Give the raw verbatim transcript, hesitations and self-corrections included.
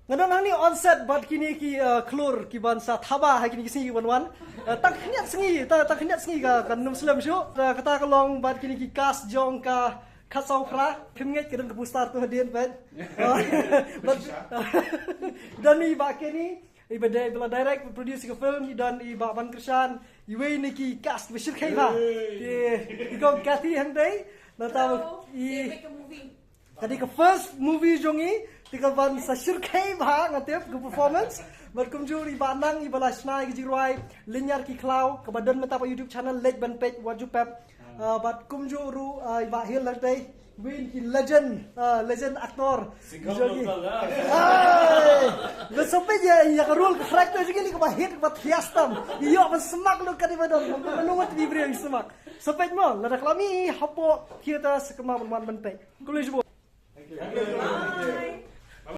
Nga don hangne on set bad kine ki, uh, khlur ki ban sa thaba ha kine ki sngi ki ban wan. Uh, tang khyndiat sngi, tang, tang khyndiat sngi ka, kan ym slem shuh. Uh, kata ka long bad kine ki cast jong ka Khatsaw Phra, phim ngeit ka don ka poster tu hadien peit. Uh, bad, don i Bah Kenny, i ba di-, ba la direct, produce ka film, i don i Bah Ban Kyrshan, iwei na ki cast ba shyrkhei bha. Ki, i kong Kathy hangtei, nangta i Ka dei ka first movie jong i, te ka ban sa shyrkhei bha nga tip ka performance. Bad kumjuh i Bah Nang i ba la shna ïa ka jingrwai Lynñiar ki Khlaw, kaba don mynta ha YouTube channel, leit ban peit wat ju pep. Ah, bad kumjuh ruh, ah, i Bah Hil Langtei, win ki legend, ah, legend actor. Jong i. Ai, ba sa peit ïa, ïa ka role ka character jong i kaba hit kaba thiah tam. Ïoh ban smak lut ka dei ba don, ba nungut bi briew smak. Sa peit mo, lada khlem ïohi hapoh theater sa kynmaw ban wan ban peit. Khublei shibun.